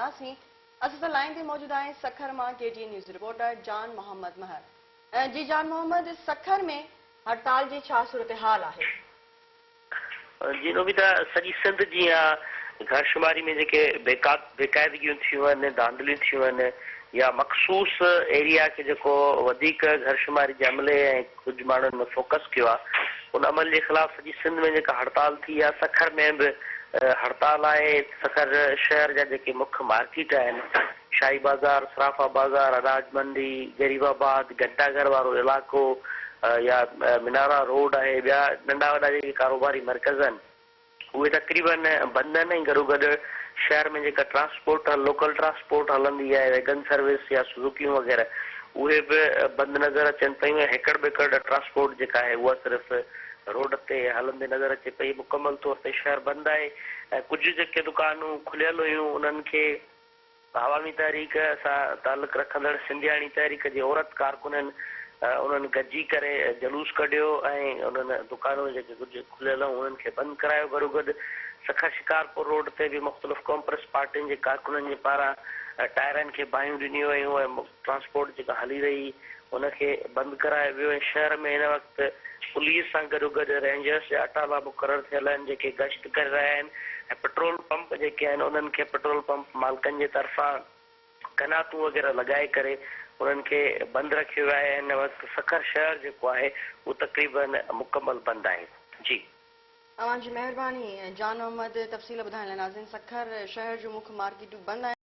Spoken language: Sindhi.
ڪنداسين. اسان سان لائين تي موجود آهي سکر مان K T N news reporter Jan Muhammad Mehar. جي جان محمد سکر ۾ هڙتال جي ڇا صورتحال آهي؟ جي نوبيتا سڄي سنڌ جيان گهر شماري ۾ جيڪي بيقاعدگيون ٿيون آهن، ڌانڌليون ٿيون آهن يا مخصوص ايريا کي جيڪو وڌيڪ گهر شماري جي عملي ۽ ڪجهه ماڻهن فوڪس ڪيو آهي ان عمل جي خلاف سڄي سنڌ ۾ جيڪا هڙتال ٿي آهي سکر ۾ به هڙتال آهي سکر شهر جا جيڪي مک مارڪيٽ آهن شاهي بازار، صرافه بازار، اناج منڊي، غريب آباد، گهنٽا گهر وارو علائقو يا منارا روڊ آهي ٻيا ننڍا وڏا جيڪي ڪاروباري مرڪز آهن اهي تقريبن بند آهن ۽ گڏوگڏ شهر ۾ جيڪا ٽرانسپورٽ لوڪل ٽرانسپورٽ هلندي آهي ويگن سروس يا سوزوڪيون وغيره اهي به بند نظر اچن پيون ۽ هيڪڙ ٻيڪڙ ٽرانسپورٽ جيڪا آهي اها صرف روڊ تي هلندي نظر اچي پئي مڪمل طور تي شهر بند آهي ۽ ڪجهه جيڪي دڪانون کليل هيون انهن کي عوامي تحريڪ سان تعلق رکندڙ سنڌياڻي تحريڪ جي عورت ڪارڪنن انهن گڏجي ڪري جلوس ڪڍيو ۽ انهن دڪانون جيڪي ڪجهه کليل هيون انهن کي بند ڪرايو گڏوگڏ سکر شڪارپور روڊ تي به مختلف قومپرست پارٽين جي ڪارڪنن جي پاران ٽائرن کي باهيون ڏنيون ويون ۽ ٽرانسپورٽ جيڪا هلي رهي ان کي بند ڪرايو ويو ۽ شهر ۾ هن وقت پوليس سان گڏوگڏ رينجرز جا اٽالا مقرر ٿيل آهن جيڪي گشت ڪري رهيا آهن ۽ پيٽرول پمپ جيڪي آهن انهن کي پيٽرول پمپ مالڪن جي طرفان قناتون وغيره لڳائي ڪري انهن کي بند رکيو ويو آهي هن وقت سکر شهر جيڪو آهي اهو تقريبن مڪمل بند آهي جي. اوهان جي مهرباني جان محمد تفصيل ٻڌائڻ لاء ناظرين سکر شهر جون مک مارڪيٽون بند آهن.